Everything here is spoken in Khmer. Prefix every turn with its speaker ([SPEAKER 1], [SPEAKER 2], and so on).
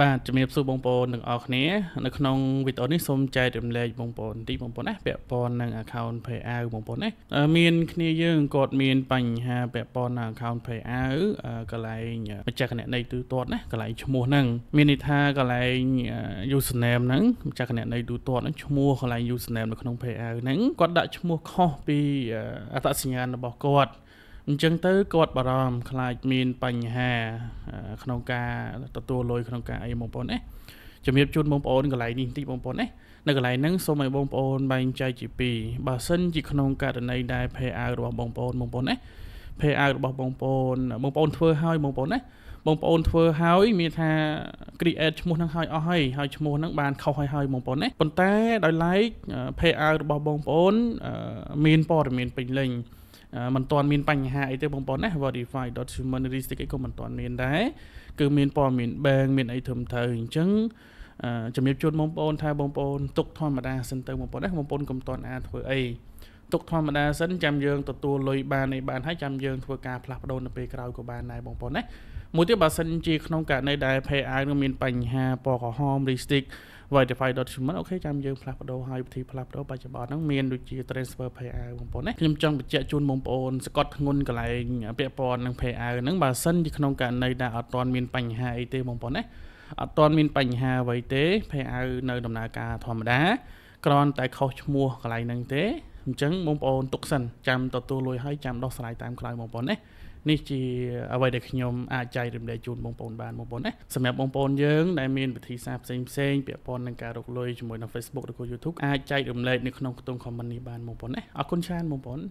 [SPEAKER 1] បាទជំរាបសួរបងប្អូនទាំងអស់គ្នានៅក្នុងវីដេអូនេះសូមចែករំលែកបងប្អូនបន្តិចបងប្អូនណាពាក់ព័ន្ធនឹង account payout បងប្អូនណាមានគ្នាយើងគាត់មានបញ្ហាពាក់ព័ន្ធនឹង account payout កន្លែងម្ចាស់គណនីទូទាត់ណាកន្លែងឈ្មោះហ្នឹងមានន័យថាកន្លែង username ហ្នឹងម្ចាស់គណនីទូទាត់ហ្នឹងឈ្មោះកន្លែង username នៅក្នុង payout ហ្នឹងគាត់ដាក់ឈ្មោះខុសពីអត្តសញ្ញាណរបស់គាត់អញ្ចឹងទៅគាត់បារម្ភខ្លាចមានបញ្ហាក្នុងការទទួលលុយក្នុងការអីបងប្អូនណាជំរាបជូនបងប្អូនកន្លែងនេះបន្តិចបងប្អូនណានៅកន្លែងហ្នឹងសូមឲ្យបងប្អូនបែងចែកជាពីរបើសិនជាក្នុងករណីដែល payout របស់បងប្អូនបងប្អូនណា payout របស់បងប្អូនបងប្អូនធ្វើហើយបងប្អូនណាបងប្អូនធ្វើហើយមានថា create ឈ្មោះហ្នឹងហើយអស់ហើយហើយឈ្មោះហ្នឹងបានខុសហើយហើយបងប្អូនណាប៉ុន្តែដោយឡែក payout របស់បងប្អូនមានព័ត៌មានពេញលេញមិនទាន់មានបញ្ហាអីទេបងប្អូនណា verify document restrict អីក៏មិនទាន់មានដែរគឺមានព័ត៌មាន bank មានអីត្រឹមត្រូវអញ្ចឹងជំរាបជូនបងប្អូនថាបងប្អូនទុកធម្មតាសិនទៅបងប្អូនណាបងប្អូនកុំទាន់អាធ្វើអីទុកធម្មតាសិនចាំយើងទទួលលុយបានអីបានហើយចាំយើងធ្វើការផ្លាស់ប្ដូរនៅពេលក្រោយក៏បានដែរបងប្អូនណាមួយទៀតបើសិនជាក្នុងករណីដែល payout នឹងមានបញ្ហាពណ៌ក្រហម restrict verify document OK ចាំយើងផ្លាស់ប្ដូរហើយវិធីផ្លាស់ប្ដូរបច្ចុប្បន្នហ្នឹងមានដូចជា transfer payout បងប្អូនណាខ្ញុំចង់បញ្ជាក់ជូនបងប្អូនសកត់ធ្ងន់កន្លែងពាក់ព័ន្ធនឹង payout ហ្នឹងបើសិនជាក្នុងករណីដែលអត់ទាន់មានបញ្ហាអីទេបងប្អូនណាអត់ទាន់មានបញ្ហាអ្វីទេ payout នៅដំណើរការធម្មតាគ្រាន់តែខុសឈ្មោះកន្លែងហ្នឹងទេអញ្ចឹងបងប្អូនទុកសិនចាំទទួលលុយហើយចាំដោះស្រាយតាមក្រោយបងប្អូនណានេះជាអ្វីដែលខ្ញុំអាចចែករំលែកជូនបងប្អូនបានបងប្អូនណាសម្រាប់បងប្អូនយើងដែលមានវិធីសាស្ត្រផ្សេងផ្សេងពាក់ព័ន្ធនឹងការរកលុយជាមួយនឹង Facebook ឬក៏ YouTube អាចចែករំលែកនៅក្នុងខ្ទង់ comment នេះបានបងប្អូនណាអរគុណច្រើនបងប្អូន។